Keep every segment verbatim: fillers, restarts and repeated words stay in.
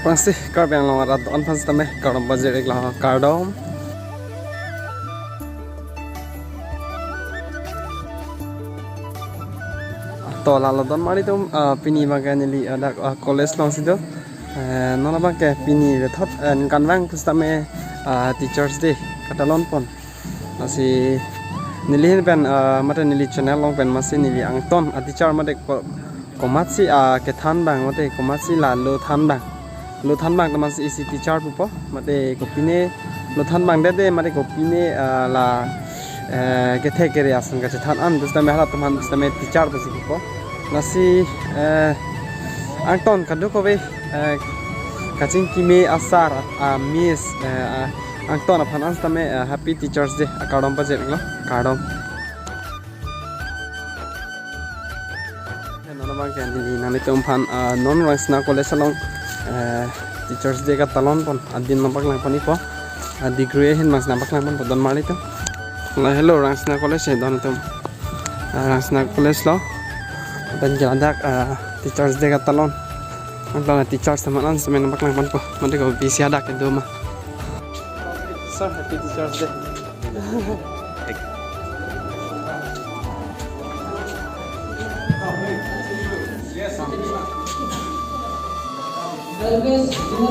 Aphrangsi Karbi Anglong arat an aphan sitame kardom pajir-iklo, kardom. To lalo donmar atum, ah, pini abangke neli, ah, dak, ah, college alongsi do. Eh, non abangke pini le thot, eh, ningkanvang pusitame, ah, Teachers' Day katalon pon. Lasi neli ahin pen, ah, mate neli channel along pen masi neli angton a-teacher mate ko-, komatsi, ah, kethan abang mate komatsi la lo than abang. Lo than abang ta masi isi teacher pupo, mate kopine lo than abang dede, mate kopine, ah, la, eh, kethe kere ason kachethan an pusitame halatum aphan pusitame teacher pusi pupo. Lasi, eh, angton kadokave, eh, kachingkime a-sir, a-miss, eh, a-, angton aphan an sitame, eh, Happy Teachers' Day akardom pajir-iklo, kardom. Non abangke neli nanglitum aphan, ah, non Rangsina College along, eh, Teachers' Day katalon pon adin nangpaklang pon-ikpo. Ah, degree ahin abangsi nangpaklang ponpo donmar atum. La helo Rangsina College, eh, don atum. Ah, Rangsina College lo. Lapen ke ladak, ah, Teachers' Day katalon. Lapen teachers teman an sitame nangpaklang ponpo. Mate ko bisi hadak kedo ma. Sir, Happy Teachers' Day.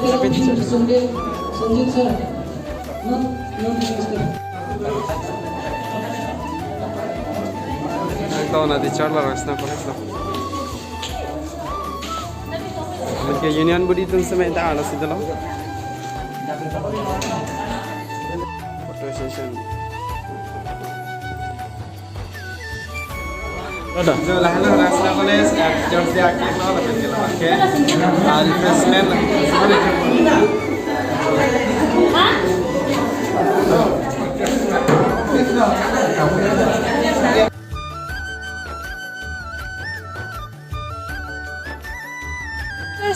Happy Teachers'. Sanjit sir. Non, non, non, sir. Ito na teacher la Rangsina College lo. Lapen ke union body atum sitame ta arlo si dolo. Photo session. Ada. So, la helo Rangsina College, eh, Teachers' Day akelo, lapen ke labangke, ah, refreshment. Teachers'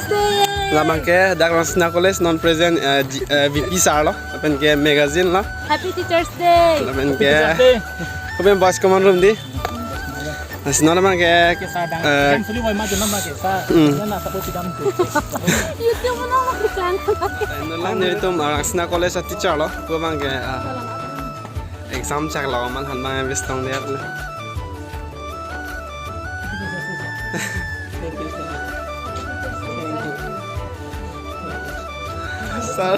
Day. Labangke dak Rangsina College non present, eh, G-, eh, V P sir lo, lapen ke magazine lo. Happy Teachers' Day. Lapen ke. Happy Teachers' Day. Kopima boys common room dei. Lasi non abangke, Ke sa dang, eh, dang suli boy ma dun nama ke sa. Hmm. Na na sabo pidam tu. YouTube mana makisan. Non la nelitum, ah, Rangsina College a-teacher lo, kopima abangke, ah, exam chak lo, amat aphan abang bistong dia lo. Thank you, thank you. Thank you. Sir.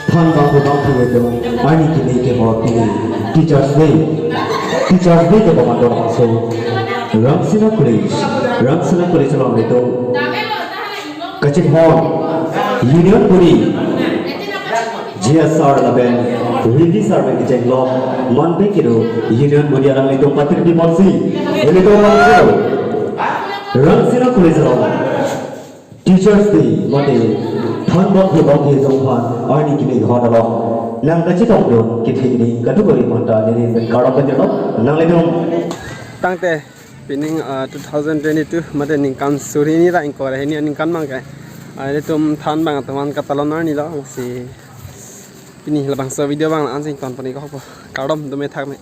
Thanbang phu bangphu atum, arni kimi kehor pini Teachers' Day. Teachers' Day ke pemandang langsung Rangsina College, Rangsina College along itu kachinghon union body G S sir lapen V P sir pen kechenglo, manpik kedo union body alanglitum patiri ponsi, ilitum langsung Rangsina College along Teachers' Day mate thanbang phu bangphu atum aphan arni kimi hot along nangkachetongdun kethe kini kadokave aphanta neli kardom pajirlo, nanglitum. Tangte pining, ah, two thousand twenty-two mate ningkan suri hini ra ingkoi ra hini aningkan abangke, ah, ilitum thanbang atum aphan katalon arni lo, lasi pini labangso video abang la-an si ingtonpon-ik hokpo. Kardom, dome thakme.